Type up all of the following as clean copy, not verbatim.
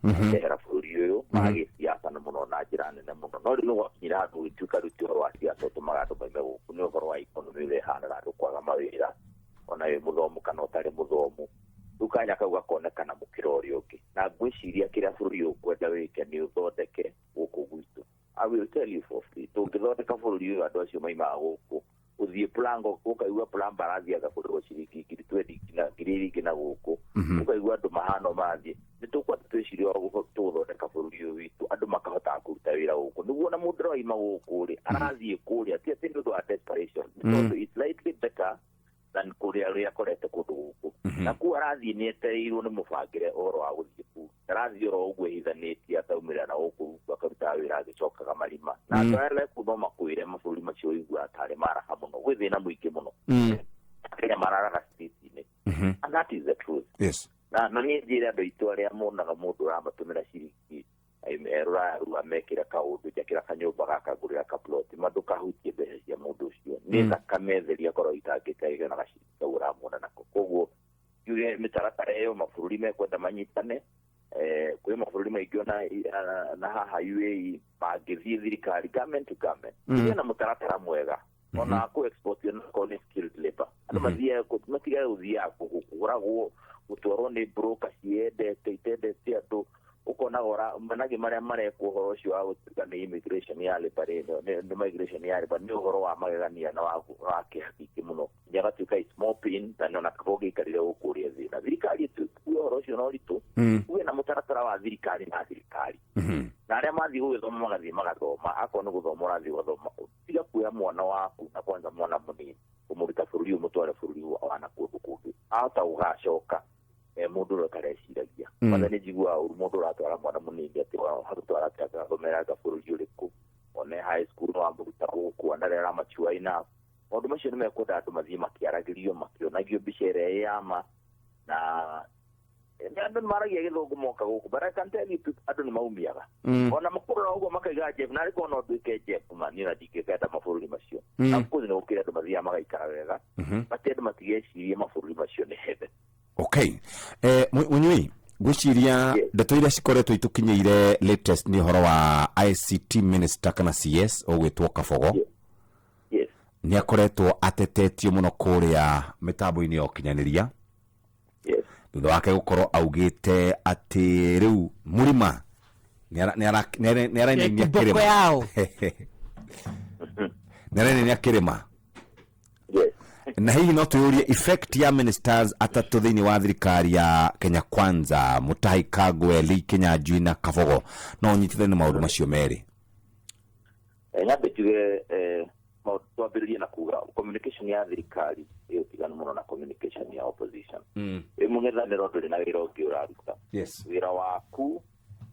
Makehera bũrũri ũyũ, magagĩsiasa na mũno na njĩra nene mũno. No rĩu nĩ gwakinyire handũ gũgĩtuĩka rĩu ti ũhoro wa siasa ũtũmaga andũ maime gũkũ, nĩ ũhoro wa economy ũrĩa ĩhanaga, andũ kwaga mawĩra, ona wĩ mũthomu kana ũtarĩ mũthomu. Rĩu kanya kau gakonekana mũkĩra ũrĩa ũngĩ, na ngwĩciria kĩrĩa bũrũri ũyũ ũkwenda wĩke nĩ ũthondeke gũkũ gwitũ. I will tell you for free, tũngĩthondeka bũrũri ũyũ, andũ acio maimaga gũkũ gũthiĩ Plango, ũkaigua plumber arathiaga kũrĩhwo ciringi 20,000 na 2,000 na gũkũ ũkaigua andũ mahana marathiĩ. Nĩ tũkwenda twĩcirie wa tũgũthondeka bũrũri ũyũ witũ, andũ makahotaga kũruta wĩra gũkũ, nĩguo ona mũndũ ũraima gũkũ rĩ, arathiĩ kũrĩa ti atĩ nĩ ũndũ wa desperation, nĩ tondũ it's slightly better than kũrĩa ũrĩa akorete kũndũ gũkũ. Na kũu arathiĩ nĩ etereirwo nĩ mũbangĩre ũhoro wa gũthiĩ kũu, arathiĩ oro ũguo ĩhithanĩtie, akaumĩra na gũkũ akarutaga wĩra agĩcokaga marima. Na andũ arĩa mekuu no makwĩre mabũrũri macio ũiguaga tarĩ maraha mũno, gwĩ thĩna mũingĩ mũno. Kenya mararaga street-inĩ, and that is the truth. Na niĩ njĩre andũ aitũ arĩa monaga mũndũ ũramatũmĩra ciringi rũraya rũu, amekĩra kaũndũ, njakĩra kanyũmba gaka, ngũrĩra kaploti, ma ndũkahutie mbeca cia mũndũ ũcio, nĩ thakame theria akorwo itangĩte agĩona gaciringi kau ũramuona nako. Koguo njuge mĩtaratara ĩyo mabũrũri mekwenda manyitane. Kwĩ mabũrũri maingĩ ona na haha UAE mangĩthiĩ thirikari, government to government, kũgĩe na mũtaratara mwega ona kũ export onakorwo nĩ skilled labor, andũ mathiaga matigage gũthiaga kũgũragwo, gũtwarwo nĩ broker ciendete itendete andũ. Ũkonaga managĩ marĩa marekwo ũhoro ũcio wa gũtuĩka nĩ immigration ya labor rĩ, nĩ migration ya labor, nĩ ũhoro wa magegania na wa kĩeha kĩingĩ mũno, nginya gatuĩka it's more pain than ona kaba ũngĩikarire gũkũ ũrĩa thĩna. Thirikari ĩtue ũhoro ũcio na ũritũ, kũgĩe na mũtaratara wa thirikari na thirikari, na arĩa mathiĩ gũgĩthoma magathiĩ magathoma. Akorwo nĩ gũthoma ũrathiĩ ũgathoma, tiga kuoya mwana waku, na kwanza mwana mũnini, kũmũruta bũrũri ũyũ mũtware bũrũri wa na kũndũ kũngĩ ahota gũgacoka mũndũ ũrĩa ũtareciragia. Kwanza nĩ njiguaga ũru mũndũ ũratwara mwana mũnini atĩ wamũtwara atĩ agathomera anga bũrũri ũrĩkũ, one high school no wamũruta gũkũ anarĩ aramature enough. Maũndũ macio nĩ mekwenda andũ mathiĩ makĩaragĩrio, makĩonagio mbica ĩrĩa ĩ ya ma. Na andũ nĩ maragia gĩthũngũ moka gũkũ, but I can tell you people, andũ nĩ maumiaga ona makũrora ũguo makaiga, "Jeff, narĩ korwo no nduĩke Jeff ma niĩ na ndingĩkenda mabũrũri macio." Na of course nĩ gũkĩrĩ andũ mathiaga magaikara wega, but andũ matigecirie mabũrũri macio nĩ heaven. Okay, Mũnyui, ngwĩciria ndeto iria cikoretwo itũkinyĩire latest nĩ ũhoro wa ICT minister kana CS ũgwĩtwo Kabogo. Nĩ akoretwo atetetio mũno kũrĩa mĩtambo-inĩ ya ũkinyanĩria thutha wake gũkorwo augĩte atĩ rĩu mũrima nĩ arainainia Kiboko kĩrĩma. Yao. Nĩ arainainia kĩrĩma. Na hihi no twĩyũrie effect ya ministers atatũ thĩinĩ wa thirikari ya Kenya Kwanza, Mutahi Kagwe, Lee Kinyanjui na Kabogo, no ũnyitithanie maũndũ macio merĩ? Nyambe njuge, maũndũ twambĩrĩrie na kuga communication ya thirikari ĩ ũtiganu mũno na communication ya opposition. Wĩ mũng'ethanĩro ndũrĩ na wĩra ũngĩ ũraruta. Wĩra waku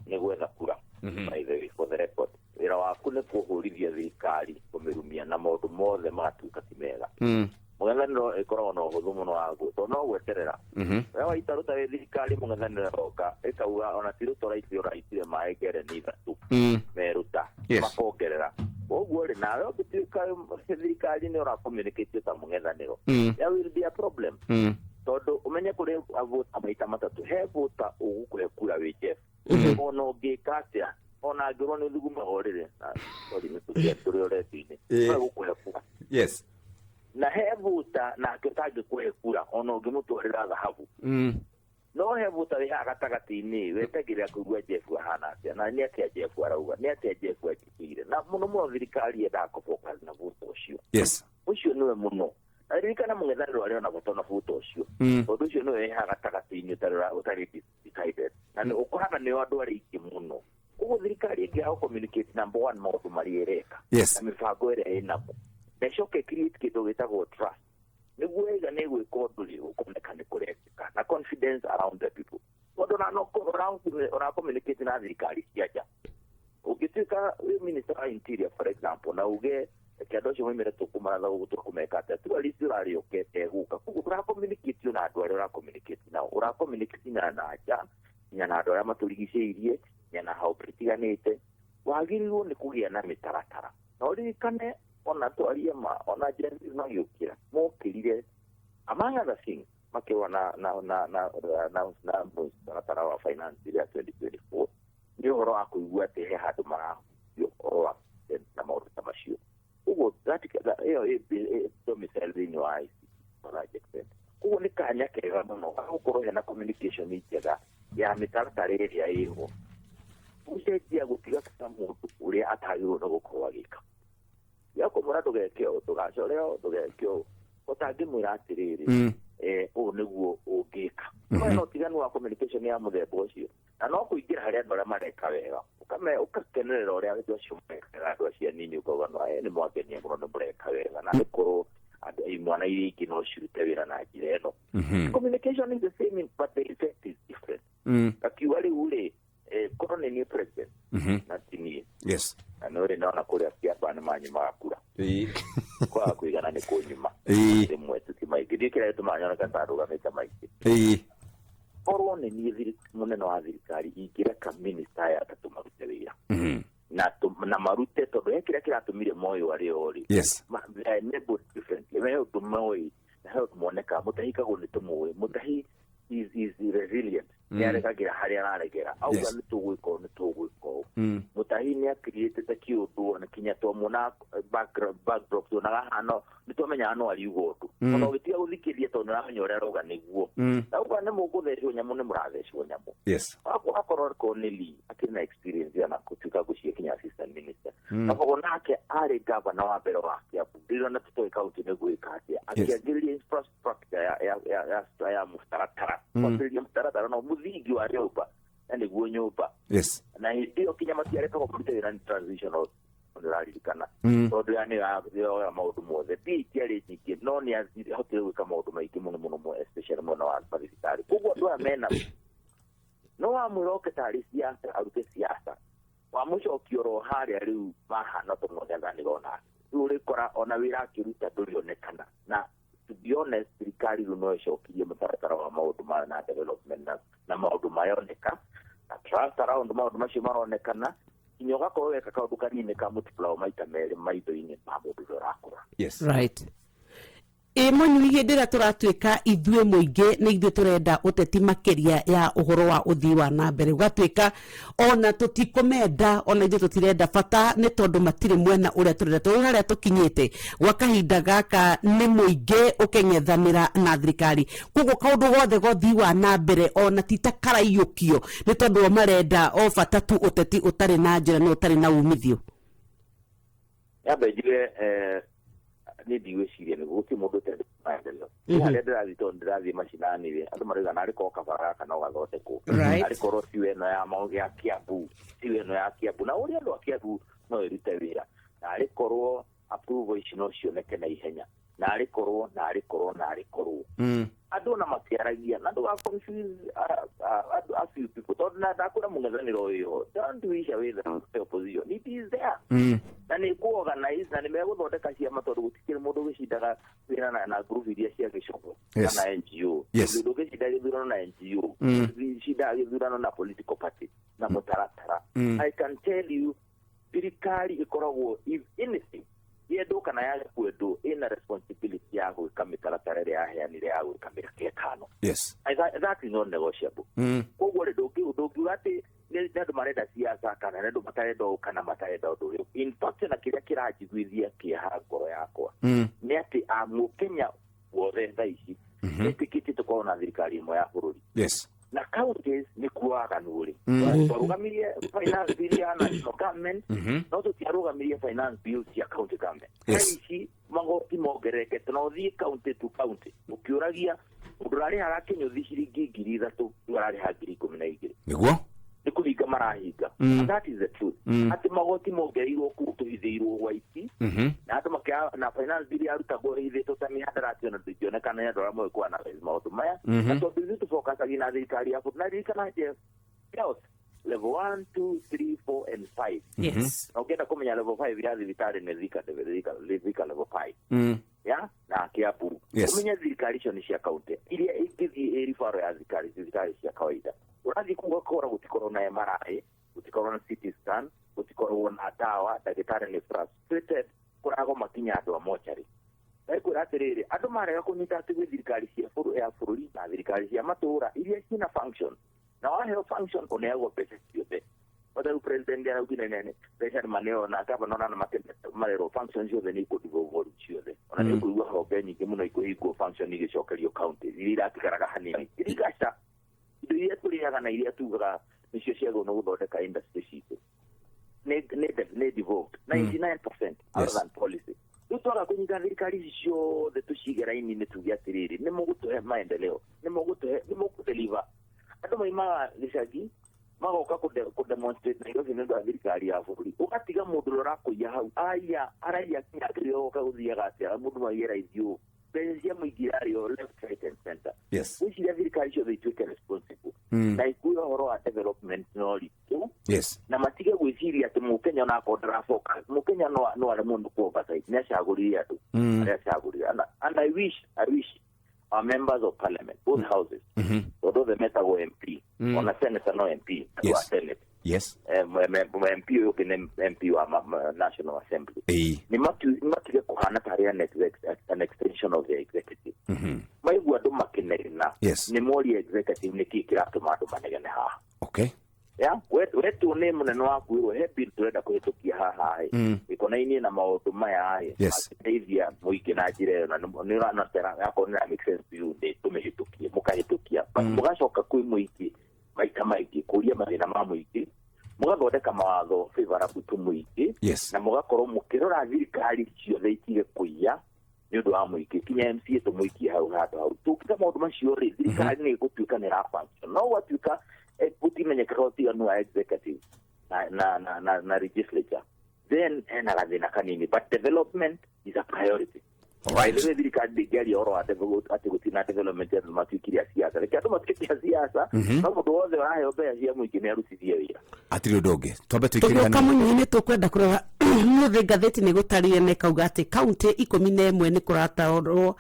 nĩ gwetha kura. By the way, for the record, wĩra waku nĩ kũhũrithia thirikari, kũmĩrumia na maũndũ mothe magatuĩka ti mega. Mũng'ethanĩro ĩkoragwo na ũhũthũ mũno wa tondũ no gweterera we waita ruta wĩ thirikari, mũng'ethanĩro oka ĩkauga ona ti rũto raitire, ũraitire maĩ ngereni 3 meruta. Makongerera koguo rĩ, nawe ũngĩtuĩka thirikari nĩ ũra communicate ta mũng'ethanĩro, there will be a problem, tondũ ũmenye kũrĩ vota maita matatũ. He vota ũgũkũhe kura wĩ Jeff ona ũngĩka atĩa, ona angĩrwo nĩ ũthugumaga ũrĩrĩ na sorry, nĩ tũrĩ tũrĩ o redio-inĩ, no gũkũhe kura. Na he vota nake ũtangĩkũhe kura ona ũngĩmũtwarĩra thahabu. No he vota wĩ haha gatagatĩ-inĩ, wetagĩrĩra kũigua Jeff ahana atĩa, na nĩ atĩa Jeff arauga, nĩ atĩa Jeff anjĩkĩire. Na mũno mũno thirikari yendaga kũ-focus na vota ũcio. Ũcio nĩwe mũno, na ririkana mũng'ethanĩro arĩ ona bata na vota ũcio, tondũ ũcio nĩwe wĩ haha gatagatĩ-inĩ ũtarĩ decided, na nĩ ũkoraga nĩo andũ arĩa aingĩ mũno. Koguo thirikari ĩngĩaga communicate number one maũndũ marĩa ĩreka na mĩbango ĩrĩa ĩnamo, na ĩcoke create kĩndũ gĩtagwo trust, nĩguo ĩga nĩ gwĩka ũndũ rĩ, ũkoneka nĩ kũrekĩka na confidence around the people, tondũ na no ũra communicate na thirikari cia nja. Ũngĩtuĩka wĩ minister wa interior, for example, na uge reke andũ acio maimĩre, tũkũmaratha gũkũ, tũkũmeka atĩa, tourist ũrarĩ ũkete gũka, koguo ũra communicate na andũ arĩa ũra communicate nao, ũra communicate na nja, nginya na andũ arĩa matũrigicĩirie, nginya na honge itiganĩte. Wagĩrĩirwo nĩ kũgĩa na mĩtaratara. Na ũririkane ona twarie ma ona Gen Z magĩũkĩra mokĩrire, among other things. makĩrũa na mũtaratara wa finance ya 2024 nĩ ũhoro wa kũigua atĩ he handũ marahutio ũhoro wa na maũndũ ta macio. Ũguo ĩyo ĩ domicile thĩinĩ wa ICT to large extent. Koguo nĩ kanya kega mũno ga gũkorwo hena communication njega ya mĩtaratara ĩrĩa ĩho, gũcenjia gũtiga ta mũndũ ũrĩa atagĩrĩirwo nĩ gũkorwo agĩka. Ya kũmwĩra ndũgeke ũũ, ndũgacore ũũ, ndũgeke ũũ, ũtangĩmwĩra atĩrĩrĩ, ũũ nĩguo ũngĩka. No ũtiganu wa communication ya mũthemba ũcio, na no kũingĩra harĩ andũ arĩa mareka wega, ũkakenerera ũrĩa andũ acio mareka wega, andũ acio anini ũkauga no nĩ mwangenia mũno, nĩ mũreka wega, na nĩ korwo andũ imwana iria ingĩ no cirute wĩra na njĩra ĩno. Communication is the same, but the effect is different. Akiuga rĩu rĩ, korwo nĩ niĩ president na ti niĩ. Yes. Na no rĩ ndona kũrĩa Kiambaa nĩ manyumaga kura. Kwaga kũigana nĩ kũnyuma. Rĩmwe tu ti maingĩ. Ndiũĩ kĩrĩa gĩtũmaga nyoneke ta ndũgamĩte maingĩ. Korwo nĩ niĩ mũnene wa thirikari ingĩreka minister aya atatũ marute wĩra. Na marute tondũ he kĩrĩa kĩratũmire moyo arĩ o rĩ. Yes. Enabled differently. He ũndũ moĩ na he ũndũ monekaga. Mũtahi kagwo nĩ tũmũĩ. Mũtahi is resilient. Nĩ aregagĩra harĩa araregera. Auga nĩ tũgwĩka ũũ, nĩ tũgwĩka ũũ. Mũtahi nĩ akiriĩtĩte kĩũndũ ona kinya twamuona backdrop tuonaga hano nĩ twamenyaga no ariuga ũndũ. Ona ũgĩtiga gũthikĩrĩria tondũ nĩ ũramenya ũrĩa arauga nĩguo. Auga nĩ mũgũthecwo nyamũ, nĩ mũrathecwo nyamũ. Yes. Akorwo korwo nĩ Lee akĩrĩ na experience ya na gũtuĩka ngũciĩ kinya assistant minister. Kabogo nake arĩ governor wa mbere wa Kiambu. Ndirona tũtoĩ county nĩ gwĩka atĩa. Akĩambĩrĩria infrastructure ya mũtaratara. Kwambĩrĩria mũtaratara no mũthingi wa nyũmba, na nĩguo nyũmba. Yes. Na hĩndĩ ĩyo kinya matiarekagwo kũruta wĩra nĩ transitional nĩũraririkana. Tondũ ya nĩ yoya maũndũ mothe. Mbia itiarĩ nyingĩ, no nĩ ahotire gwĩka maũndũ maingĩ mũno mũno mũno, especially mwena wa mathibitarĩ. Koguo andũ aya mena no wamwĩra oke tarĩ siasa, arute siasa, wamũcokia oro harĩa rĩu mahana ta mũng'ethanĩro nake. Rĩu ũrĩkora ona wĩra akĩruta ndũrĩonekana. Na to be honest, thirikari rĩu no ĩcokirie mũtaratara wa maũndũ maya na development na maũndũ mayoneka na trust around maũndũ macio maronekana, kinya ũgakorwo weka kaũndũ kanini ka multiply maita merĩ maitho-inĩ ma mũndũ ũrĩa ũrakũra. Yes. Right. Mũnyui hĩndĩ ĩrĩa tũratuĩka ithuĩ mũingĩ nĩ ithuĩ tũrenda ũteti makĩria ya ũhoro wa ũthii wa na mbere, ũgatuĩka ona tũtikũmenda, ona ithuĩ tũtirenda bata nĩ tondũ matirĩ mwena ũrĩa tũrenda. Tondũ harĩa tũkinyĩte gwa kahinda gaka nĩ mũingĩ ũkeng'ethanĩra na thirikari, koguo kaũndũ gothe ga ũthii wa na mbere ona ti ta karaiyũkio nĩ tondũ o marenda o bata tu ũteti ũtarĩ na njĩra na ũtarĩ na umithio. Nyambe njuge, niĩ ndigwĩciria nĩguo gũtirĩ mũndũ ũtendete maendeleo. Harĩa ndĩrathiĩ tondũ ndĩrathiĩ macinani rĩ, andũ marauga narĩ korwo kabara gaka no gathondekwo. Narĩ korwo ciu ĩno ya Kiambu, ciu ĩno ya Kiambu. Na ũrĩa andũ a Kiambu no ĩrute wĩra. Narĩ korwo approval ici no cioneke na ihenya. Narĩ korwo, narĩ korwo, narĩ korwo. Andũ ona matiaragia, na ndũga confuse andũ a few people. Tondũ na ndakwĩra mũng'ethanĩro ũyũ, don't wish away the opposition. It is there. Na nĩ kũ-organize, na nĩ megũthondeka ciama tondũ gũtikĩrĩ mũndũ ũgĩcindaga wĩra na group iria cia gĩcogo kana NGO. Mũndũ ũgĩcinda gĩthurano na NGO, ũgĩcindaga gĩthurano na political party na mũtaratara. I can tell you, thirikari ĩkoragwo if anything yendwo kana yage kwendwo ĩna responsibility ya gwĩka mĩtaratara ĩrĩa yaheanire ya gwĩka mĩaka ĩtano. Yes. That is not negotiable. Koguo rĩ, ndũngiuga atĩ nĩ andũ marenda siasa kana nĩ andũ matarenda ũũ kana matarenda ũndũ ũyũ. In fact, na kĩrĩa kĩranjiguithia kĩeha ngoro yakwa nĩ atĩ a Mũkenya wothe thaa ici etĩkĩtie tũkorwo na thirikari ĩmwe ya bũrũri. Yes. Na counties nĩ kuo waganu ũrĩ. Twarũgamirie finance bill ya national government, no tũtiarũgamirie finance bill cia county government. Yes. Thaa ici magoti mongererekete, na ũthiĩ county to county ũkĩũragia mũndũ ũrarĩhaga kĩnyũthi ciringi 3,000, rĩu ararĩha 12,000. Nĩguo? Nĩ kũhinga marahinga. And that is the truth. Atĩ magoti mongereirwo kũu tũhithĩirwo gwaiti, na andũ makĩaga, na finance bill yarutagwo ĩhithĩtwo ta mĩhandarati ona ndĩngĩonekana nĩ andũ arĩa moĩ kũ-analyze maũndũ maya. Na tondũ ithuĩ tũbokacagia na thirikari ya bũrũri. Na ririkana atĩ health level 1, 2, 3, 4 and 5. Yes. Na ũngĩenda kũmenya level 5 ya thibitarĩ nĩ Thika level 5. Ya? Na Kiambu. Yes. Ũmenye thirikari icio nĩ cia county. Iria ingĩthiĩ ĩ referral ya thirikari cia kawaida. Ũrathiĩ kũu ũgakora gũtikorwo na MRI, gũtikorwo na CT scan, gũtikorwo na ndawa, ndagĩtarĩ nĩ frustrated, kũragoma kinya andũ a mocarĩ. Ekwĩra atĩrĩrĩ, andũ marega kũnyita atĩ gwĩ thirikari cia ya bũrũri na thirikari cia matũũra iria ciĩna function, na waheo function ũneagwo mbeca ciothe. Ota rĩu president araugire nene mbeca nĩ maneo na gavana ona marerwo function ciothe nĩ ikũdevolve ciothe. Ona nĩ ũkũigua honge nyingĩ mũno ikũhingwo, function igĩcokerio county iria iratigaraga hanini. Irigaca indo iria tũrĩaga na iria tugaga nĩcio ciagĩrĩirwo nĩ gũthondeka industry citũ nĩ devolved 99% other than policy. Rĩu twaga kũnyita thirikari ici ciothe tũcige raini-inĩ, tuge atĩrĩrĩ, nĩ mũgũtũhe maendeleo, nĩ mũgũtũhe, nĩ mũkũdeliver. Andũ maimaga gĩcagi magoka kũdemonstrate Nairobi nĩ ũndũ wa thirikari ya bũrũri, ũgatiga mũndũ ũrĩa ũrakũiya hau aya araiya kinya akĩrĩ oka gũthiaga atĩa mũndũ maiyera ithiũ, mbeca cia mũingĩ irarĩo left, right and center. Gwĩciria thirikari ciothe ituĩke responsible na ikue ũhoro wa development no ritũ na matige gwĩciria atĩ mũkenya onakorwo ndaraboka, mũkenya no aremwo nĩ ku oversight. Nĩ acagũrire andũ arĩa acagũrire, and I wish our members of parliament, both houses, tondũ othe metagwo MP, ona senator no MP andũ a senate. MP ũyũ ũngĩ nĩ MP wa National Assembly. Nĩ matige kũhana tarĩ an extension of the executive. Maigua andũ makĩnegena, nĩ morie executive nĩkĩ kĩratũma andũ manegene haha. Ya wetwo nĩ mũnene waku wĩrwo he bill tũrenda kũhĩtũkia haha ĩ ĩkonainie na maũndũ maya ĩ mangĩteithia mũingĩ na njĩra ĩyo, na nĩ ũrona akorwo nĩ make sense to you, nĩ tũmĩhĩtũkie, mũkahĩtũkia. But mũgacoka kwĩ mũingĩ maita maingĩ kũria mathĩna ma mũingĩ, mũgathondeka mawatho favorable to mũingĩ na mũgakorwo mũkĩrora thirikari ciothe itige kũiya nĩ ũndũ wa mũingĩ, kinya MCA tũmũikie hau handũ hau. Tũngĩka maũndũ macio rĩ, thirikari nĩ ĩgũtuĩka nĩ ĩrafunction, no gwatuĩka gũtimenyekaga ũtiganu wa executive na legislature, then hena gathĩna kanini, but development is a priority. By the way, thirikari ndĩngĩaria ũhoro wa atĩ gũtirĩ na development, andũ matuĩkire a siasa. Reke andũ matuĩke a siasa, no mũndũ wothe ũraheo mbeca cia mũingĩ nĩ arutithie wĩra. Hatirĩ ũndũ ũngĩ, twambe tũikĩre Tũgĩũka hanini. Mũnyinyi, nĩ tũkwenda kũrora mũthĩ ngathĩti nĩ gũtarire na ĩkauga atĩ kaunti 11 nĩ kũrataũrwo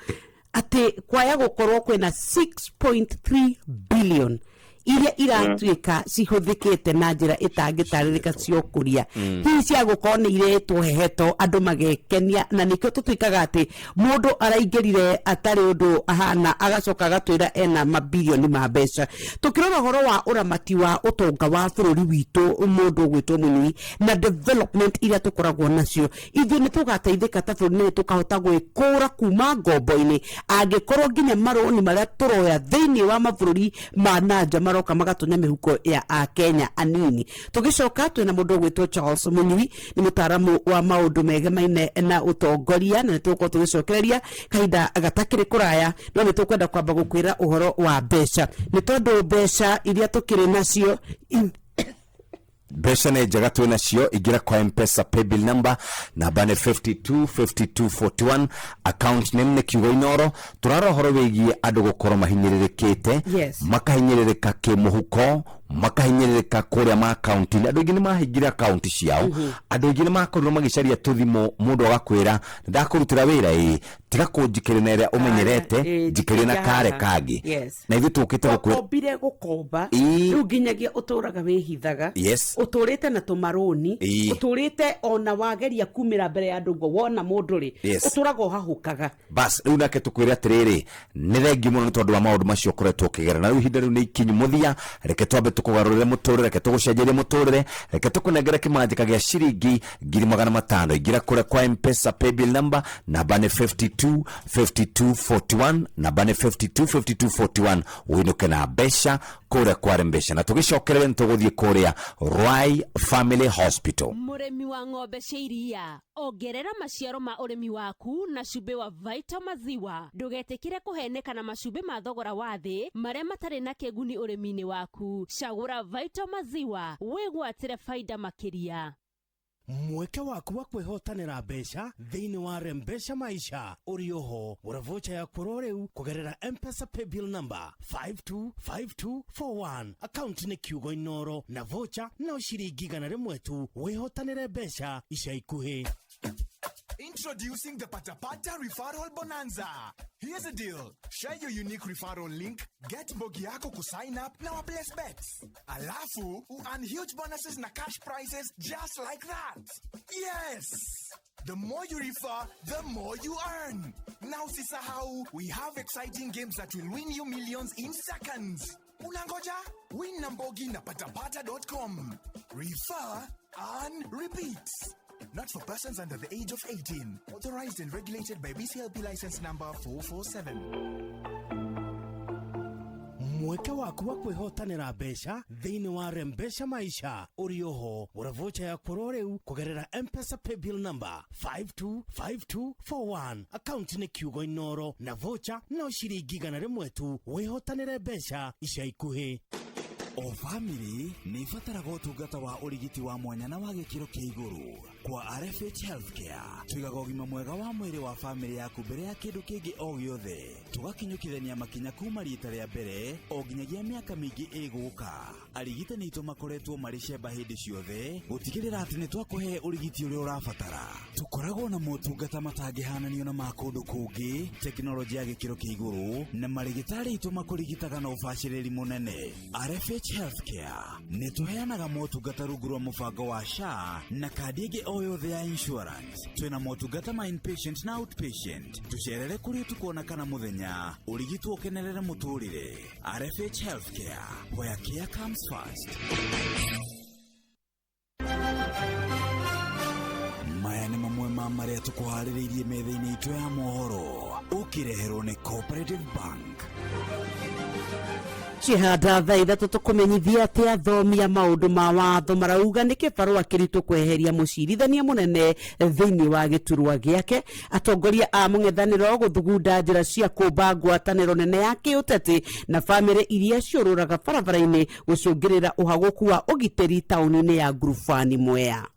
atĩ kwaya gũkorwo kwĩna 6.3 billion iria iratuĩka cihũthĩkĩte na njĩra ĩtangĩtarĩrĩka cia ũkũria, hihi cia gũkorwo nĩ iretwo heheto andũ magekenia, na nĩkĩo tũtuĩkaga atĩ mũndũ araingĩrire atarĩ ũndũ ahana, agacoka agatwĩra ena mabilioni ma mbeca. Tũkĩrora ũhoro wa ũramati wa ũtonga wa bũrũri witũ, mũndũ ũgwĩtwo Mũnyui, na development iria tũkoragwo nacio, ithuĩ nĩ tũgateithĩka ta bũrũri, nĩ tũkahota gwĩkũra kuma ngombo-inĩ angĩkorwo nginya marũni marĩa tũroya thĩinĩ wa mabũrũri ma nanja maroka magatonya mĩhuko ya akenya anini. Tũgĩcoka twĩna mũndũ ũgwĩtwo Charles Mũnyui, nĩ mũtaaramu wa maũndũ megemaine na ũtongoria, na nĩ tũgũkorwo tũgĩcokereria kahinda gatakĩrĩ kũraya, no nĩ tũkwenda kwamba gũkwĩra ũhoro wa mbeca, nĩ tondũ mbeca iria tũkĩrĩ nacio Mbeca nĩ njega twĩ nacio. Ingĩra kwa Mpesa paybill number, namba nĩ 525241, account name nĩ Kiugo Inoro. Tũrara ũhoro wĩgiĩ andũ gũkorwo mahinyĩrĩrĩkĩte, makahinyĩrĩrĩka kĩmũhuko, makahinyĩrĩrĩka kũrĩa ma akaunti-inĩ. Andũ aingĩ nĩ mahingire akaunti ciao, andũ aingĩ nĩ makorirwo magĩcaria tũthimũ, mũndũ agakwĩra ndakũrutĩra wĩra ĩĩ, tiga kũnjikĩria na ĩrĩa ũmenyerete, njikĩrie na njikĩria kare haha. kangĩ. Na ithuĩ tũkĩte gũkwĩra Twakombire gũkomba, rĩu nginyagia ũtũraga wĩhithaga, ũtũrĩte na tũmarũni, ũtũrĩte ona wageria kumĩra mbere ya andũ ũguo wona mũndũ rĩ, ũtũraga ũhahũkaga. Bas, rĩu nake tũkwĩre atĩrĩrĩ, nĩ thengiũ mũno nĩ tondũ wa maũndũ macio ũkoretwo ũkĩgera, na rĩu ihinda rĩu nĩ ikinyu mũthia. Reke twambe tũkũgarũrĩre mũtũrĩre, reke tũgũcenjerie mũtũrĩre, reke tũkũnengere kĩmanjĩka gĩa ciringi 500,000. Ingĩra kũrĩa kwa Mpesa paybill number, namba nĩ 52 52 41, namba nĩ 52 52 41, ũinũke na mbeca kũrĩa kware mbeca, na tũgĩcokerere nĩ tũgũthiĩ kũrĩa Rai Family Hospital. Mũrĩmi wa ng'ombe cia iria, ongerera maciaro ma ũrĩmi waku na cumbĩ wa Vita Maziwa. Ndũgetĩkĩre kũheneka na macumbĩ ma thogora wa thĩ marĩa matarĩ na kĩguni ũrĩmi-inĩ waku. Cagũra Vita Maziwa wĩgwatĩre faida makĩria. Mweke waku wa kwĩhotanĩra mbeca thĩinĩ wa Rembesha Maisha ũrĩ oho. Gũra vocha yaku oro rĩu kũgerera Mpesa paybill number 525241, akaunti nĩ Kiugo Inoro, na vocha no ciringi 100 tu. Wĩhotanĩre mbeca ica ikuhĩ. Introducing the Patapata Referral Bonanza. Here's a deal. Share your unique referral link, get mbogi yako kusign up na wa place bets. Alafu, earn huge bonuses na cash prizes just like that. Yes! The more you refer, the more you earn. Now usisahau, we have exciting games that will win you millions in seconds. Unangoja? Win na Mbogi na patapata.com. Refer, earn, repeat. Not for persons under the age of 18. Authorized and regulated by BCLP license number 447. Mweke waku wa kwĩhotanĩra mbeca thĩinĩ wa Rembesha Maisha ũrĩ oho. Gũra vocha yaku oro rĩu kũgerera Mpesa paybill number 525241. Akaunti nĩ kiugo Inoro na vocha no ciringi 100 tu. Wĩhotanĩre mbeca ica ikuhĩ. O bamĩrĩ nĩ ĩbataraga ũtungata wa ũrigiti wa mwanya na wa gĩkĩro kĩa igũrũ. Kwa RFH Healthcare tũigaga ũgima mwega wa mwĩrĩ wa bamĩrĩ yaku mbere ya kĩndũ kĩngĩ o gĩothe, tũgakinyũkithania makinya kuma rita rĩa mbere o nginyagia mĩaka mĩingĩ ĩgũka. Arigitani aitũ makoretwo marĩ cemba hĩndĩ ciothe gũtigĩrĩra atĩ nĩ twakũhe ũrigiti ũrĩa ũrabatara. Tũkoragwo na motungata matangĩhananio na ma kũndũ kũngĩ, tekinoronjĩ ya gĩkĩro kĩa igũrũ, na marĩgĩtarĩ aitũ makũrigitaga na ũbacĩrĩri mũnene. RFH Healthcare nĩ tũheanaga motungata rungu rwa mũbango wa SHA na kandi ĩngĩ o yothe ya insurance. Twĩna motungata ma inpatient na outpatient. Tũcerere kũrĩ ũtukũ kana mũthenya, ũrigitwo ũkenerere mũtũrĩre. RFH Healthcare, where care comes first. Maya nĩ mamwe ma marĩa tũkũharĩrĩirie metha-inĩ itũ ya mohoro, ũkĩreherwo nĩ Cooperative Bank. Cihanda thaa 3 tũkũmenyithia atĩ athomi a maũndũ ma watho marauga nĩ kĩbarũa kĩritũ kweheria mũcirithania mũnene thĩinĩ wa gĩturwa gĩake. Atongoria a mũng'ethanĩro gũthugunda njĩra cia kũmba ngwatanĩro nene ya kĩũteti na bamĩrĩ iria ciũrũraga barabara-inĩ gũcũngĩrĩra ũhagũku wa ũgitĩri taũni-inĩ ya Ngurubani Mwea.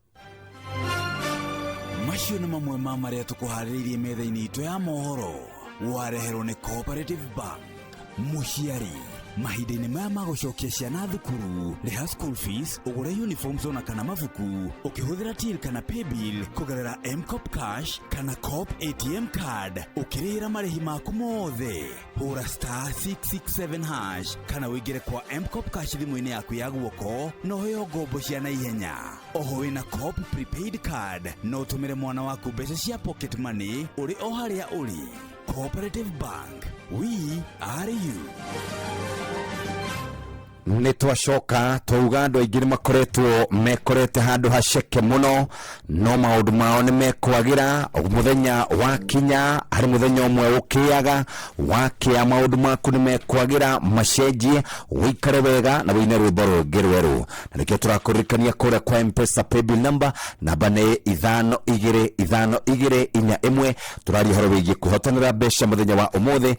Macio nĩ mamwe ma marĩa tũkũharĩrĩirie metha-inĩ itũ ya mohoro, wareherwo nĩ Cooperative Bank. Mũciari, mahinda-inĩ maya ma gũcokia ciana thukuru, rĩha school fees, ũgũre uniforms ona kana mabuku ũkĩhũthĩra till kana paybill kũgerera Mcop Cash kana Coop ATM card. Ũkĩrĩhĩra marĩhi maku mothe, hũra *667# kana ũingĩre kwa Mcop Cash thimũ-inĩ yaku ya guoko na ũheo ngombo cia naihenya. Oho wĩna Coop prepaid card no ũtũmĩre mwana waku mbeca cia pocket money ũrĩ o harĩa ũrĩ. Cooperative Bank, we are you. Nĩ twacoka twauga andũ aingĩ nĩ makoretwo mekorete handũ haceke mũno, no maũndũ mao nĩ mekwagĩra mũthenya wakinya. Harĩ mũthenya ũmwe ũkĩaga wakĩa, maũndũ maku nĩ mekwagĩra, macenjie, ũikare wega na wĩine rwĩmbo rũngĩ rwerũ. Na nĩkĩo tũrakũririkania kũrĩa kwa Mpesa paybill number, namba nĩ 525241. Tũraria ũhoro wĩgiĩ kũhotanĩra mbeca mũthenya wa ũmũthĩ,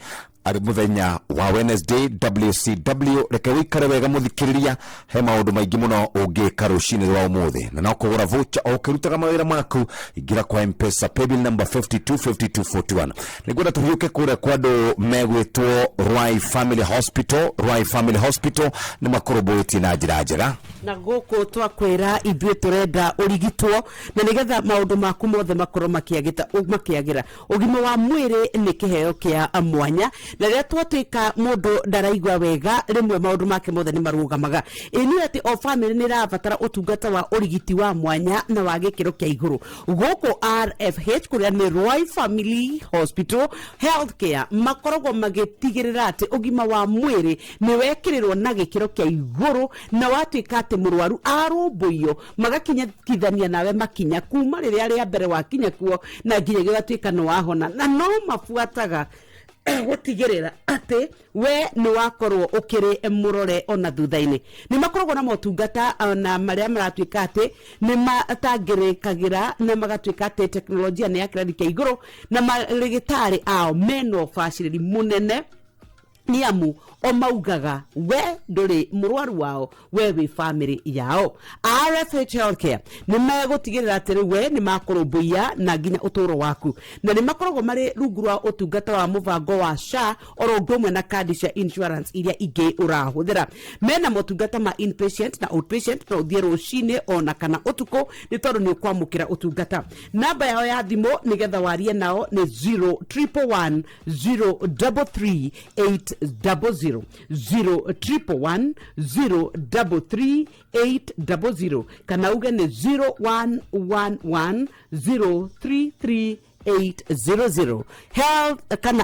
arĩ mũthenya wa Wednesday WCW. Reke wĩikare wega mũthikĩrĩria, he maũndũ maingĩ mũno ũngĩka rũcinĩ rwa ũmũthĩ, na no kũgũra voucher o ũkĩrutaga mawĩra maku. Ingĩra kwa Mpesa paybill number 525241. Nĩngwenda tũhiũke kũrĩa kwa andũ megwĩtwo Ruai Family Hospital. Ruai Family Hospital nĩ makũrũmbũĩtie na njĩra njega. Na gũkũ twakwĩra ithuĩ tũrenda ũrigitwo na nĩgetha maũndũ maku mothe makorwo makĩagĩra. Ũgima wa mwĩrĩ nĩ kĩheo kĩa mwanya, na rĩrĩa twatuĩka mũndũ ndaraigua wega, rĩmwe maũndũ make mothe nĩ marũgamaga. Ĩ nĩ atĩ o bamĩrĩ nĩ ĩrabatara ũtungata wa ũrigiti wa mwanya na wa gĩkĩro kĩa igũrũ. Gũkũ RFH, kũrĩa nĩ Roy Family Hospital Healthcare, makoragwo magĩtigĩrĩra atĩ ũgima wa mwĩrĩ nĩ wekĩrĩrwo na gĩkĩro kĩa igũrũ, na watuĩka atĩ mũrwaru arũmbũiyo, magakinyithania nawe makinya kuma rĩrĩa rĩa mbere wakinya kuo na nginyagia ũgatuĩka nĩ wahona. Na no mabuataga gũtigĩrĩra atĩ we nĩ wakorwo ũkĩrĩ mũrore ona thutha-inĩ. Nĩ makoragwo na motungata na marĩa maratuĩka atĩ nĩ matangĩrĩkagĩra, na magatuĩka atĩ teknolojia nĩ ya kĩrathi kĩa igũrũ, na marĩgĩtarĩ ao mena ũbacĩrĩri mũnene, nĩ amu o maugaga we ndũrĩ mũrwaru wao, we wĩ bamĩrĩ yao. RFH Healthcare nĩ megũtigĩrĩra atĩ rĩu we nĩ makũrũmbũiya na nginya ũtũũro waku, na nĩ makoragwo marĩ rungu rwa ũtungata wa mũbango wa SHA oro ũndũ ũmwe na kandi cia insurance iria ingĩ ũrahũthĩra. Mena motungata ma inpatient na outpatient, no ũthiĩ rũcinĩ ona kana ũtukũ, nĩ tondũ nĩ ũkwamũkĩra ũtungata. Namba yao ya thimũ nĩgetha warie nao nĩ 0 111 0 3 3 8. 800 0111 033 800 kana uge nĩ 0111 033 800. Health kana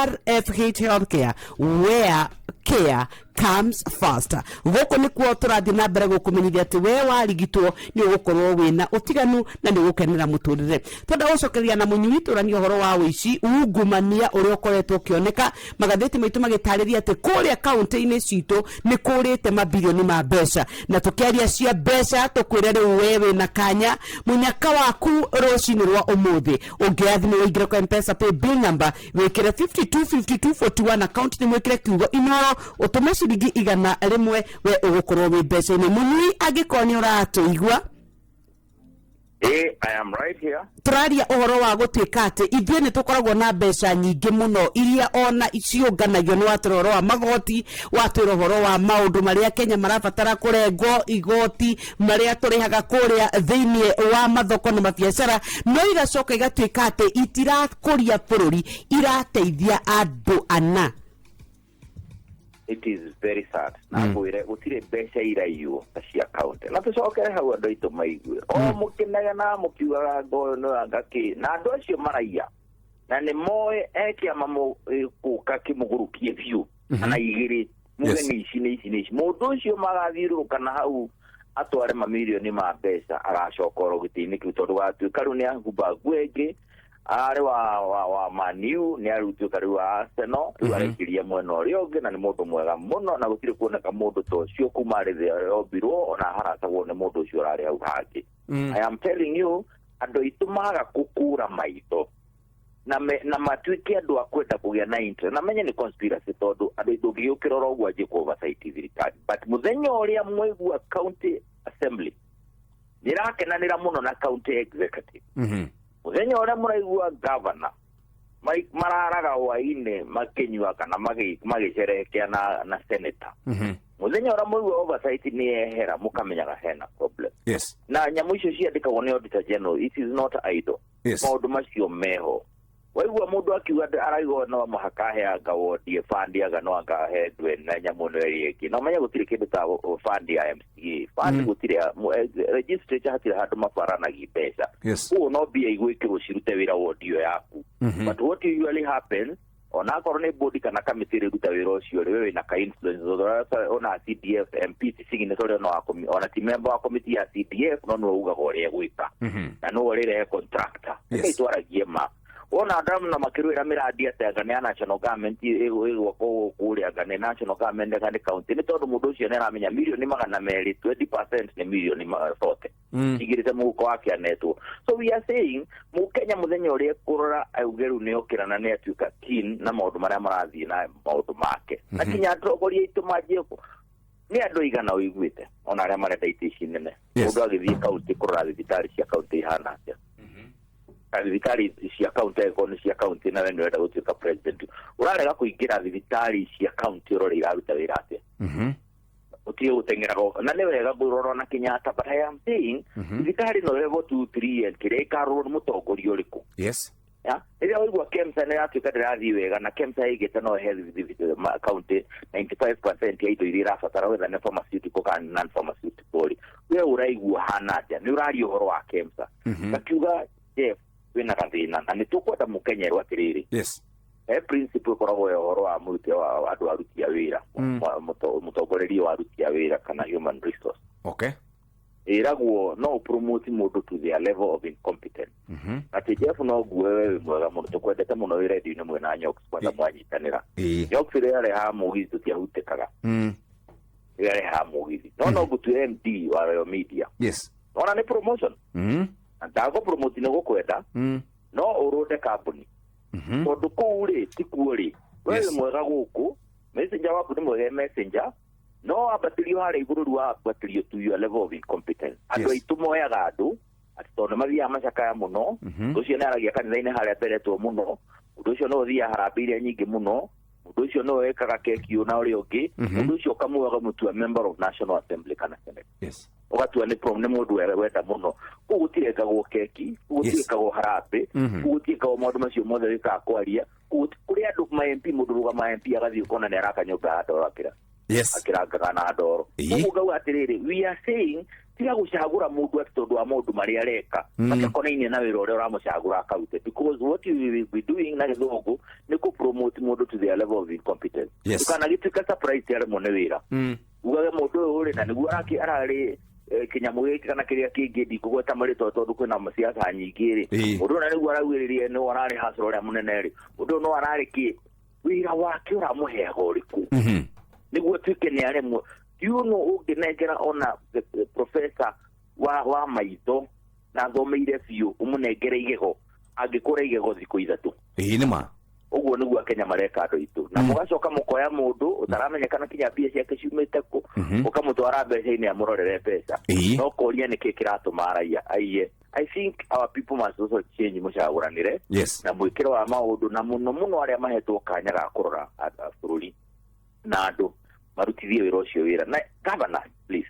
RFH Healthcare, where care comes first. Gũkũ nĩkuo tũrathiĩ na mbere gũkũmenyithia atĩ we warigitwo nĩ ũgũkorwo wĩna ũtiganu na nĩ ũgũkenera mũtũrĩre. Twenda gũcokeria na mũnyui tũranie ũhoro wa ũici, ungumania ũrĩa ũkoretwo ũkĩoneka magathĩti maitũ magĩtarĩria atĩ kũrĩa kaũntĩ-inĩ citũ nĩ kũrĩte mabirioni ma mbeca, na tũkĩaria cia mbeca tũkwĩre rĩu we wĩna kanya mũnyaka waku rũcinĩ rwa ũmũthĩ ũngĩoya thimũ ũingĩre kwa Mpesa pay bill number wĩkĩre 525241 account nĩ mwĩkĩre kiugo Inoro ũtũme ciringi 100, we ũgũkorwo wĩ mbeca-inĩ. Mũnyui, angĩkorwo nĩ ũratũigua. Hey, I am right here. Tũraria ũhoro wa gũtuĩka atĩ ithuĩ nĩ tũkoragwo na mbeca nyingĩ mũno iria ona ciũnganagio. Nĩ watwĩra ũhoro wa magoti, watwĩra ũhoro wa maũndũ marĩa Kenya marabatara kũrengwo igoti marĩa tũrĩhaga kũrĩa thĩinĩ wa mathoko na mabiacara, no igacoka igatuĩka atĩ itirakũria bũrũri, irateithia andũ ana. It is very sad. Na ngwĩre gũtirĩ mbeca iraiywo ta cia county, na tũcokere hau andũ aitũ maigue o mũkĩnegena mũkiugaga ngoyo nĩ anga kĩ, na andũ acio maraiya na nĩ moĩ e kĩama gũka kĩmũgũrũkie biũ kana igĩrĩ muge nĩ ici nĩ ici nĩ ici. Mũndũ ũcio magathiũrũrũka na hau atware mamirioni ma mbeca, agacoka oro gĩtĩ-inĩ kĩu, tondũ gatuĩka rĩu nĩ ahumba nguo ĩngĩ, arĩ wa Manu, nĩ arutĩka rĩu wa Arsenal, rĩu araikĩria mwena ũrĩa ũngĩ, na nĩ mũndũ mwega mũno, na gũtirĩ kuoneka mũndũ ta ũcio kuma arĩ thĩ yombirwo, ona haratagwo nĩ mũndũ ũcio ũrarĩ hau hangĩ. I am telling you, andũ aitũ maga kũkũra maitho na matuĩke andũ a kwenda kũgĩa na interest na menye nĩ conspiracy, tondũ andũ aitũ ũngĩgĩũkĩra oro ũguo anjie kũ oversight thirikari, but mũthenya ũrĩa mwaigua county assembly nĩ ĩrakenanĩra mũno na county executive, mũthenya ũrĩa mũraigua governor mararaga hwainĩ makĩnyua kana magĩcerehekea na senator, mũthenya ũrĩa mũigua oversight nĩ yehera, mũkamenyaga hena problem. Na nyamũ icio ciandĩkagwo nĩ Auditor General, it is not idle. Maũndũ macio meho. Waigua mũndũ akiuga araigua no mũhaka aheanga wodi fund, anga no anga ahe ndwe na nyamũ ĩno ĩrĩa ĩngĩ, no menye gũtirĩ kĩndũ ta fund ya MCA fund, gũtirĩ legislature, hatirĩ handũ mabaranagia mbeca. Koguo no mbia igwĩkĩrwo cirute wĩra wodi ĩyo yaku. But what usually happens, onakorwo nĩ board kana kamĩtĩ ĩrĩruta wĩra ũcio rĩ, we wĩna ka influence ona CDF MP ti signatory ona wa ona ti member wa committee ya CDF, no nĩwe ugaga ũrĩa egwĩka na nĩwe ũrĩrehe contractor. Reke twaragie ma, wona andũ na makĩrũĩra mĩrandi atĩ anga nĩ ya national government ĩgwakwo kũrĩa, anga nĩ national government, anga nĩ county, nĩ tondũ mũndũ ũcio nĩ aramenya mirioni 200, 20% nĩ mirioni 40 igĩrĩte mũhuko wake anetwo. So we are saying, mũkenya mũthenya ũrĩa ekũrora auge rĩu nĩ okĩra na nĩ atuĩka keen na maũndũ marĩa marathiĩ na maũndũ make, na kinya atongoria aitũ manjie nĩ andũ aigana ũiguĩte ona arĩa marenda itĩ ici nene, mũndũ agĩthiĩ kaunti kũrora thibitarĩ cia kaunti ihana atĩa, kana thibitarĩ cia kaunti angĩkorwo nĩ cia kaunti, na we nĩ ũrenda gũtuĩka president, ũrarega kũingĩra thibitarĩ cia kaunti ũrore iraruta wĩra atĩa? Ũtige gũteng'era, na nĩ wega kũrora na Kenyatta, but I am saying thibitarĩ no level 2, 3 and kĩrĩa ĩkarorwo nĩ mũtongoria ũrĩkũ. Ya rĩrĩa waigua KEMSA nĩ ĩratuĩka ndĩrathiĩ wega, na KEMSA ĩgĩte no ĩhe county 95% ya indo iria irabatara, whether nĩ pharmaceutical kana non pharmaceutical rĩ, we ũraigua hana atĩa? Nĩ ũraria ũhoro wa KEMSA, ngakiuga Jeff wĩna gathĩna, na nĩ tũkwenda mũkenya erwo atĩrĩrĩ, he principle ĩkoragwo ya ũhoro wa mũruti wa andũ aruti a wĩra, mũtongoreria wa aruti a wĩra kana human resource. Ĩragwo no ũpromote mũndũ to their level of incompetence. Atĩ Jeff, no ngue we wĩ mwega mũno, tũkwendete mũno wĩ radio-inĩ mwena Nyox, kwanza mwanyitanĩra. Nyox rĩrĩa arehaga mũgithi tũtiahutĩkaga, rĩrĩa arehaga mũgithi, no ngũtue MD wa Royal Media. Ona nĩ promotion, na ndagũ promote nĩ gũkwenda, no ũrũnde kambuni, tondũ kũu rĩ tikuo rĩ we wĩ mwega gũkũ, messenger waku nĩ mwega messenger, no wambatĩrio harĩa igũrũ, rĩu wambatĩrio to your level of incompetence. Andũ aitũ moyaga andũ atĩ tondũ nĩ mathiaga macakaya mũno, ũndũ ũcio nĩ aragia kanitha-inĩ harĩa ateretwo mũno, ũndũ ũcio no ũthiaga harambee iria nyingĩ mũno, mũndũ ũcio no wekaga keki ũyũ na ũrĩa ũngĩ, mũndũ ũcio ũkamuoya ũkamũtua member of National Assembly kana Senate, ũgatua nĩ nĩ mũndũ wenda mũno. Kũu gũtirĩkagwo keki, kũu gũtirĩkagwo harambee, kũu gũtiĩkagwo maũndũ macio mothe wĩkaga kwaria. Kũu kũrĩ andũ Kũrũgama MP, mũndũ rũgama MP agathiĩ ũkona nĩ araka nyũmba ya ndoro akĩra akĩrangaga na ndoro. Ũguo ngauga atĩrĩrĩ, we are saying tiga gũcagũra mũndũ atĩ tondũ wa maũndũ marĩa areka matakonainie na wĩra ũrĩa ũramũcagũra akarute, because what you will be doing na gĩthũngũ nĩ kũ promote mũndũ to their level of incompetence. Ndũkanagĩtuĩka surprise aremwo nĩ wĩra, ugage mũndũ ũyũ rĩ na nĩguo ararĩ kĩnyamũ gĩkĩ kana kĩrĩa kĩngĩ, ndikũgweta marĩtwa tondũ kwĩna siasa nyingĩ rĩ, mũndũ ũyũ na nĩguo araugĩrĩria nĩ ararĩ hasara ũrĩa mũnene rĩ, mũndũ ũyũ no ararĩ kĩ, wĩra wake ũramũheaga ũrĩkũ nĩguo tuĩke nĩ aremwo? You know, ũngĩnengera ona the professor wa maitho na athomeire biũ, ũmũnengere igego, angĩkũra igego thikũ 3. Ĩĩ, nĩ ma. Ũguo nĩguo Akenya mareka andũ aitũ, na mũgacoka mũkoya mũndũ ũtaramenyekana kinya mbia ciake ciumĩte kũ, ũkamũtwara mbeca-inĩ amũrorere mbeca. No kũria nĩkĩ kĩratũma raia aiye. I think our people must also change mũcagũranĩre na mwĩkĩro wa maũndũ, na mũno mũno arĩa mahetwo kanya ga kũrora bũrũri na andũ marutithie wĩra ũcio wĩra na governors, please,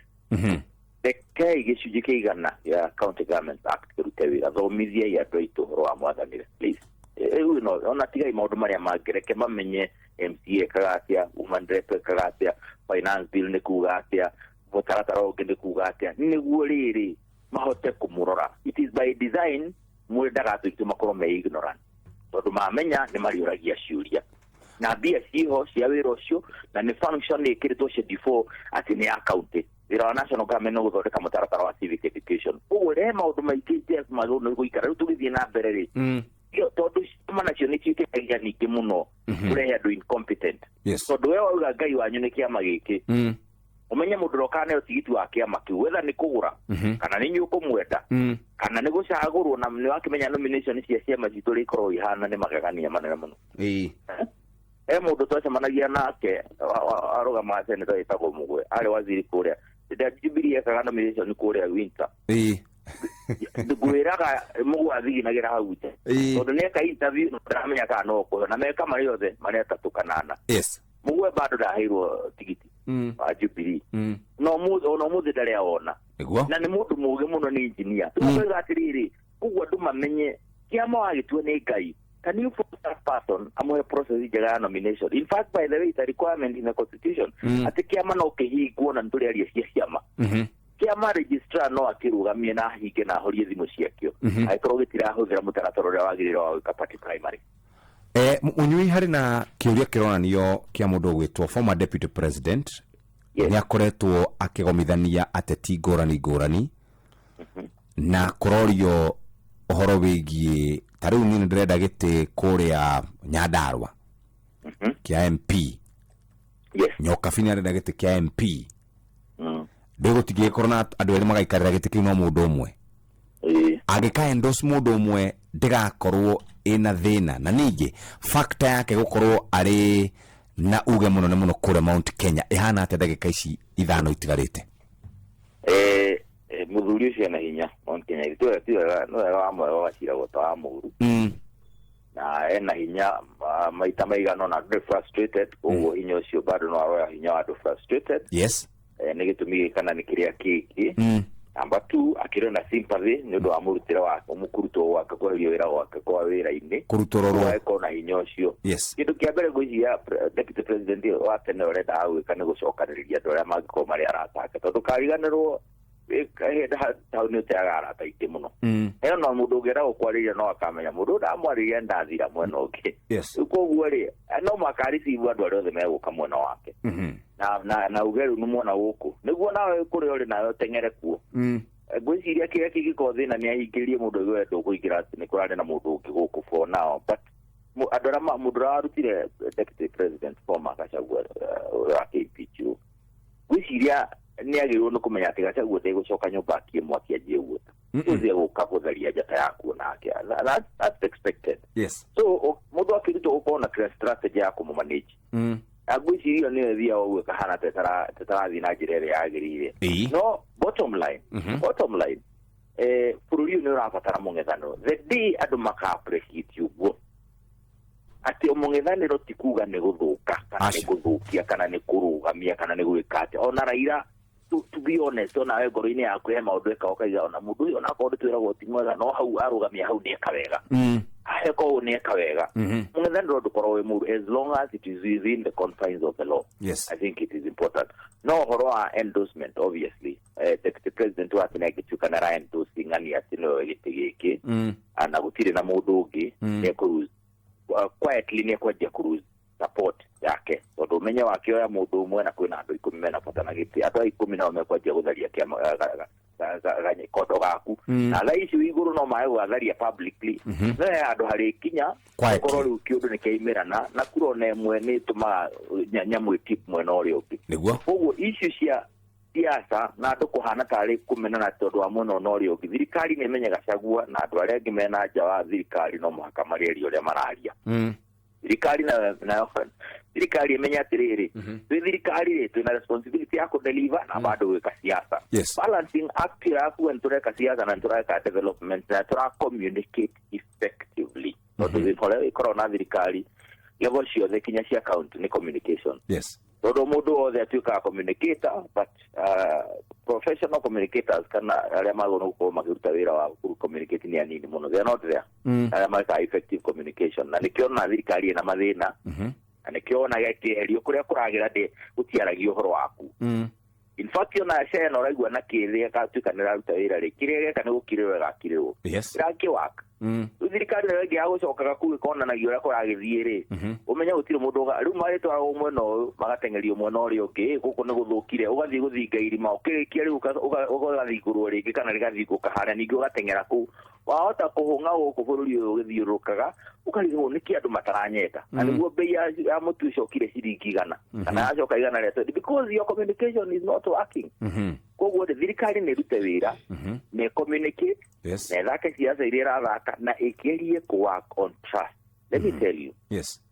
rekei gĩcunjĩ kĩa igana ya County Government Act kĩrute wĩra. Thomithiai andũ aitũ ũhoro wa mwathanĩre, please. Rĩu no ona tigai maũndũ marĩa mangĩ, reke mamenye MCA ekaga atĩa, woman rep ekaga atĩa, finance bill nĩ kuga atĩa, mũtaratara ũngĩ nĩ kuga atĩa, nĩguo rĩrĩ mahote kũmũrora. It is by design mwendaga andũ aitũ makorwo me ignorant, tondũ mamenya nĩ mariũragia ciũria, na mbia ciho cia wĩra ũcio, na nĩ function ĩkĩrĩtwo schedule 4 atĩ nĩ ya county. Wĩra wa national government nĩ gũthondeka mũtaratara wa civic education. Ũguo rehe maũndũ maingĩ, Jeff, magĩrĩirwo nĩ gũikara. Rĩu tũgĩthiĩ na mbere rĩ, tondũ ciama nacio nĩ ciĩtĩkagia ningĩ mũno kũrehe andũ incompetent, tondũ we wauga Ngai wanyu nĩ kĩama gĩkĩ, ũmenye mũndũ ũrĩa ũkaneo tigiti wa kĩama kĩu, whether nĩ kũgũra kana nĩ inyuĩ ũkũmwenda kana nĩ gũcagũrwo, na nĩ wakĩmenya nomination cia ciama citũ ũrĩa ikoragwo ihana nĩ magegania manene mũno. He mũndũ twacemanagia nake arũgamaga senator wĩtagwo Mũgwe, arĩ waziri kũrĩa hĩndĩ ya Jubilee, ekaga nomination kũrĩa winter. Ngwĩraga Mũgwe athiginagĩra hau nja tondũ nĩeka interview na ndaramenya kana no kũheo, na meka marĩ othe marĩ atatũ kana ana. Mũgwe bado ndaheirwo tigiti wa Jubilee. No mũthĩ, ona ũmũthĩ ndarĩ awona. Na nĩ mũndũ mũũgĩ mũno, nĩ engineer. Tũgauga atĩrĩrĩ, koguo andũ mamenye kĩama wagĩtua nĩ Ngai, can you force that person amũhe process njega ya nomination? In fact, by the way, it's a requirement in the constitution atĩ kĩama no kĩhingwo, na nĩtũrĩaria cia ciama, kĩama registrar no akĩrũgamie na ahinge na ahorie thimũ ciakĩo angĩkorwo gĩtirahũthĩra mũtaratara ũrĩa wagĩrĩire wa gwĩka party primary. Mũnyui, harĩ na kĩũria kĩronanio kĩa mũndũ ũgwĩtwo former deputy president. Nĩ akoretwo akĩgomithania ateti ngũrani ngũrani, na kũrorio ũhoro wĩgiĩ ta rĩu niĩ nĩ ndĩrenda gĩtĩ kũrĩa Nyandarua kĩa MP. Nyokabi nĩ arenda gĩtĩ kĩa MP. Ndĩgũtingĩgĩkorwo na andũ erĩ magaikarĩra gĩtĩ kĩu, no mũndũ ũmwe angĩka endorse mũndũ ũmwe ndĩgakorwo ĩna thĩna, na ningĩ factor yake gũkorwo arĩ na uge mũnene mũno kũrĩa Mount Kenya ĩhana atĩa ndagĩka ici 5 itigarĩte? Mũthuri ũcio ena hinya Mount Kenya, ti wega, nĩ wega wa mwega waciragwo ta wa mũru, na ena hinya maita maigana ona andũ frustrated, koguo hinya ũcio bado no aroya hinya wa andũ frustrated. Nĩ gĩtũmi gĩkĩ kana nĩ kĩrĩa kĩngĩ. Number two, akĩrĩ na sympathy nĩ ũndũ wa mũrutĩre wake, kũrutwo gwake, kweherio wĩra gwake kwa wĩra-inĩ. Kũrutũrũrwo. Agĩkorwo na hinya ũcio. Kĩndũ kĩa mbere ngwĩciria deputy president wa tene ũrendaga gwĩka nĩ gũcokanĩrĩria andũ arĩa mangĩkorwo marĩ arata ake, tondũ kariganĩrwo taũni ũteaga arata aingĩ mũno. He ona mũndũ ũngĩenda gũkwarĩria no akamenya mũndũ ũyũ ndamwarĩria ndathira mwena ũngĩ. Rĩu koguo rĩ, no mũhaka receive andũ arĩa othe megũka mwena wake, na uge rĩu nĩ mwona gũkũ nĩguo nawe kũrĩa ũrĩ nawe ũteng'ere kuo. Ngwĩciria kĩrĩa kĩngĩkorwo thĩna nĩ ahingĩrĩrie mũndũ aigue ndũkũingĩra atĩ nĩ kũrarĩ na mũndũ ũngĩ gũkũ for now, but andũ arĩa mũndũ ũrĩa warutire deputy president former Gachagua, ũrĩa wakĩimpeachwo, ngwĩciria nĩ agĩrĩirwo nĩ kũmenya atĩ Gachagua ndegũcoka nyũmba akie mwaki anjie guota ũthiĩ gũka gũtharia njata yakuo nake. That's expected. So mũndũ akĩrutwo gũkorwo na strategy ya kũmũmanage, na ngwĩciria nĩyo ĩthiaga ũguo ĩkahana tetarathiĩ na njĩra ĩrĩa yagĩrĩire. No bottom line, bottom line, bũrũri ũyũ nĩ ũrabatara mũng'ethanĩro. The day andũ maka appreciate ũguo atĩ mũng'ethanĩro ti kuga nĩ gũthũka kana nĩ Aca. gũthũkia kana nĩ kũrũgamia kana nĩ gwĩka atĩa, ona Raila, to be honest, onawe ngoro-inĩ yaku he maũndũ eka ũkaiga ona mũndũ ũyũ onakorwo nĩ twĩragwo ti mwega, no hau arũgamia hau nĩ eka wega. Ahe korwo nĩ eka wega, mũng'ethanĩro ndũkorwo wĩ mũru as long as it is within the confines of the law. I think it is important. No ũhoro wa endorsement, obviously, deputy president wa tene angĩtuĩka nĩ ara endorse ng'ani atĩ nĩwe gĩtĩ gĩkĩ, na gũtirĩ na mũndũ ũngĩ, nĩ ekũ quietly nĩ ekwendia kũ lose support yake, tondũ ũmenye wakĩoya mũndũ ũmwe na kwĩna andũ 10 mena bata na gĩtĩ, andũ a 10 nao mekwanjia gũtharia kĩama kondo gaku, na thaa ici wĩ igũrũ no mae gũgatharia publicly, no he handũ harĩkinya Quietly. ũkorwo rĩu kĩũndũ nĩ kĩaimĩrana na kura ona ĩmwe nĩ ĩtũmaga nyamũ ĩtip mwena ũrĩa ũngĩ. Koguo icio cia siasa na andũ kũhana tarĩ kũmenana tondũ wa mwena ũna ũrĩa ũngĩ, thirikari nĩ ĩmenye Gachagua na andũ arĩa angĩ mena nja wa thirikari no mũhaka marĩarie ũrĩa mararia. Thirikari nayo thirikari ĩmenye atĩrĩrĩ, twĩ thirikari rĩ, twĩna responsibility ya kũdeliver na bado gwĩka siasa. Balancing act yaku nĩ tũreka siasa na nĩ tũreka development na tũra communicate effectively, tondũ ũrĩa ĩkoragwo na thirikari level ciothe kinya cia county nĩ communication, tondũ mũndũ wothe atuĩkaga communicator, but professional communicators kana arĩa magĩrĩirwo gũkorwo makĩruta wĩra wa kũ communicate nĩ anini mũno. They are not there, arĩa mekaga effective communication, na nĩkĩo ona thirikari ĩna mathĩna, na nĩkĩo onaga ĩkĩeherio kũrĩa kũragĩra ndĩ gũtiaragia ũhoro waku. In fact, ona cena ũraigua na kĩthĩ gatuĩka nĩ ĩraruta wĩra rĩ, kĩrĩa geka nĩ gũkirĩrwo ĩgakirĩrwo, ĩrakĩwaka. Rĩu thirikari nayo ĩngĩ ya gũcokaga kuu ĩkonanagia ũrĩa kũragĩthiĩ rĩ, ũmenye gũtirĩ mũndũ rĩu marĩtwaragwo mwena ũyũ, magateng'erio mwena ũrĩa ũngĩ, gũkũ nĩ gũthũkire, ũgathiĩ gũthinga irima, ũkĩrĩkia rĩu ũgathingũrwo rĩngĩ kana rĩgathingũka harĩa, ningĩ ũgateng'era kũu, wahota kũhũng'a gũkũ bũrũri ũyũ ũgĩthiũrũrũkaga, ũkarigwo nĩkĩ andũ mataranyenda, na nĩguo bei ya mũtu ĩcokire ciringi 100 kana yacoka 120, because your communication is not working. Koguo rĩ, thirikari nĩ ĩrute wĩra, nĩ communicate, na ĩthake ciaca iria ĩrathaka na ĩgerie kũ work on trust. Let me tell you,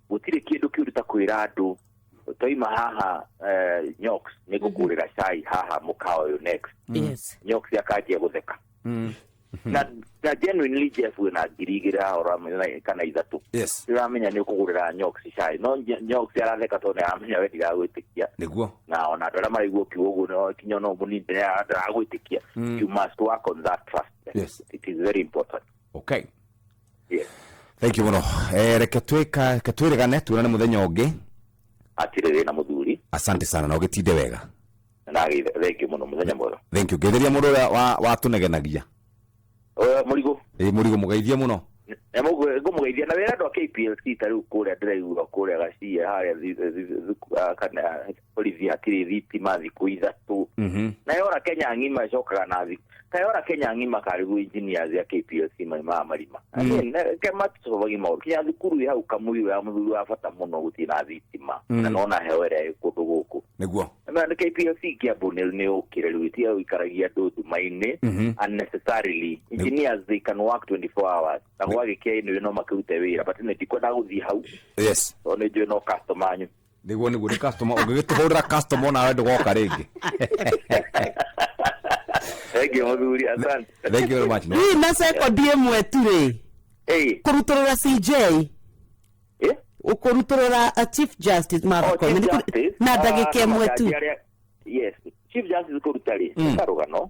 gũtirĩ kĩndũ kĩũru ta kwĩra andũ twaima haha, Nyox, nĩ ngũkũrĩra cai haha mũkawa ũyũ next. Nyox akanjia gũtheka, na genuinely, Jeff, wĩna 2000 haha ũramenya kana 3, ũramenya nĩ ũkũgũrĩra Nyox cai, no Nyox aratheka tondũ nĩ aramenya we ndiragwĩtĩkia. Na ona andũ arĩa maraigua ũkiuga ũguo no kinya no mũnini ndaragwĩtĩkia. You must work on that trust. It is very important. Yes. Thank you mũno. Reke twĩka, reke twĩrĩgane, tuonane mũthenya ũngĩ. Hatirĩ thĩna, mũthuri. Asante sana na ũgĩtinde wega. Na thank you mũno, mũthenya mwega. Thank you. Ngetheria mũndũ ũrĩa watũnegenagia. Mũrigo. Ĩ, mũrigo, mũgeithie mũno. Ngũmũgeithia na wĩra andũ a KPLC ta rĩu kũrĩa ndĩraigua kũrĩa Gacia harĩa kana borithi hatirĩ thitima thikũ 3, na yora Kenya ng'ima ĩcokaga na kayora Kenya ng'ima karĩguo engineers ya KPLC maimaga marima. I mean, ke matũcobagia maũndũ kinya thukuru ĩ hau Kamũirũ ya mũthuri wa bata mũno gũtirĩ na thitima, na nona heho ĩrĩa ĩ kũndũ gũkũ. Na nĩ KPLC Kiambu nĩ ũkĩre rĩu ĩtiga gũikaragia andũ nduma-inĩ unnecessarily. Engineers, they can work 24 hours, na gwagĩkĩa ĩno no makĩrute wĩra, but nĩ ndikwenda gũthiĩ hau tondũ nĩ njũĩ no customer anyu. Nĩguo nĩ customer, ũngĩgĩtũhũrĩra customer onawe ndũgoka rĩngĩ. Thank you, mũthuri, asante. Thank you very much. No? Rĩu na sekondi ĩmwe tu rĩ, kũrutũrũra CJ, kũrutũrũra a Chief Justice Martha Oh, Koome. Chief Justice, Na ndagĩka ĩmwe tu. majaji yes, Chief Justice kũruta rĩ, nĩ karũgano,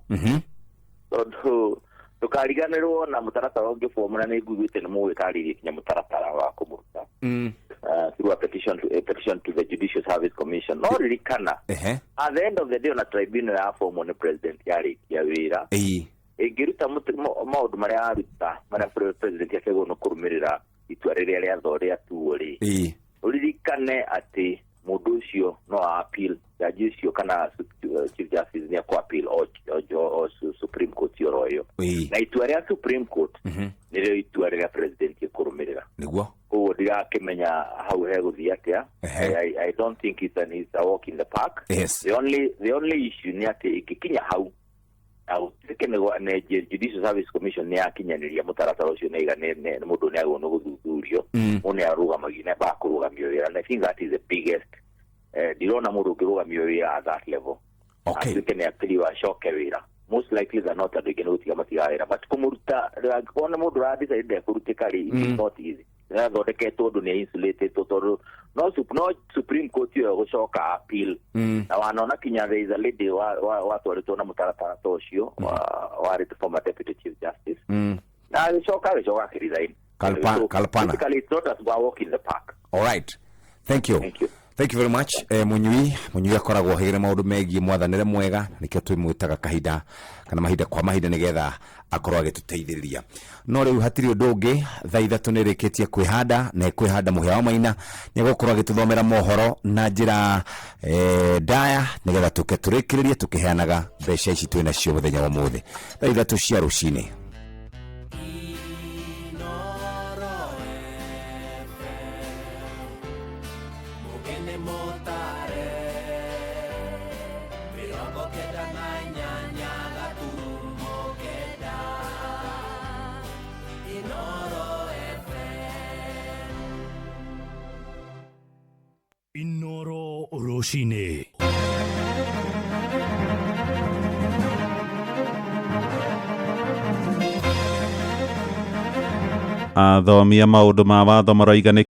tondũ ndũkariganĩrwo na mũtaratara ũngĩ bomu, na nĩ nguiguĩte nĩ mũgwĩtarĩria kinya mũtaratara wa kũmũruta through a petition to the Judicial Service Commission. No ririkana, at the end of the day, ona tribunal ya formwo nĩ president yarĩkia wĩra, ĩngĩruta maũndũ marĩa aruta, marĩa president akĩagĩrĩirwo nĩ kũrũmĩrĩra itua rĩrĩa rĩatho rĩatuo rĩ, ũririkane atĩ mũndũ ũcio no appeal, jaji ũcio kana Chief Justice nĩ akũ appeal o Supreme Court oro ĩyo, na itua rĩa Supreme Court nĩrĩo itua rĩrĩa president ekũrũmĩrĩra. Koguo ndirakĩmenya hau hegũthiĩ atĩa. I don't think it's a walk in the park. The only issue nĩ atĩ ĩngĩkinya hau na gũtuĩke nĩ Judicial Service Commission nĩ yakinyanĩria mũtaratara ũcio, nĩ nĩ mũndũ nĩ agĩrĩirwo nĩ gũthuthurio, mũndũ nĩ arũgamagio, nĩ ambaga kũrũgamio wĩra, and I think that is the biggest, ndirona mũndũ ũngĩrũgamio wĩra at that level atuĩke nĩ apĩriwo acoke wĩra. Most likely than not, andũ aingĩ nĩ gũtiga matigaga wĩra, but kũmũruta angĩkorwo nĩ mũndũ ũradecide ndekũrutĩka rĩ, it is not easy. Nĩathondeketwo ũndũ nĩ insulated, tondũ no Supreme Court ĩyo gũcoka appeal, na wanona kinya there is a lady watwarĩtwo na mũtaratara ta ũcio, warĩ the former deputy chief justice, na agĩcoka akĩresign. Kalpa, So, Kalpana. basically it's not a walk in the park. All right. Thank you. Thank you. Thank you very much. Munyui, Munyui akoragwo hĩgĩre maũndũ megiĩ mwathanĩre mwega, nĩkĩo twĩmwĩtaga kahinda kana mahinda kwa mahinda nĩgetha akorwo agĩtũteithĩrĩria. No rĩu hatirĩ ũndũ ũngĩ, thaa 3 nĩ ĩrĩkĩtie kwĩhanda na ĩkwĩhanda mũhĩa wa maina, nĩ egũkorwo agĩtũthomera mohoro na njĩra ndaya nĩgetha tũke tũrĩkĩrĩrie tũkĩheanaga mbeca ici twĩ nacio mũthenya wa ũmũthĩ thaa 3 cia rũcinĩ. Inoro Rũcinĩ. Athomi a maũndũ ma watho maroiga nĩ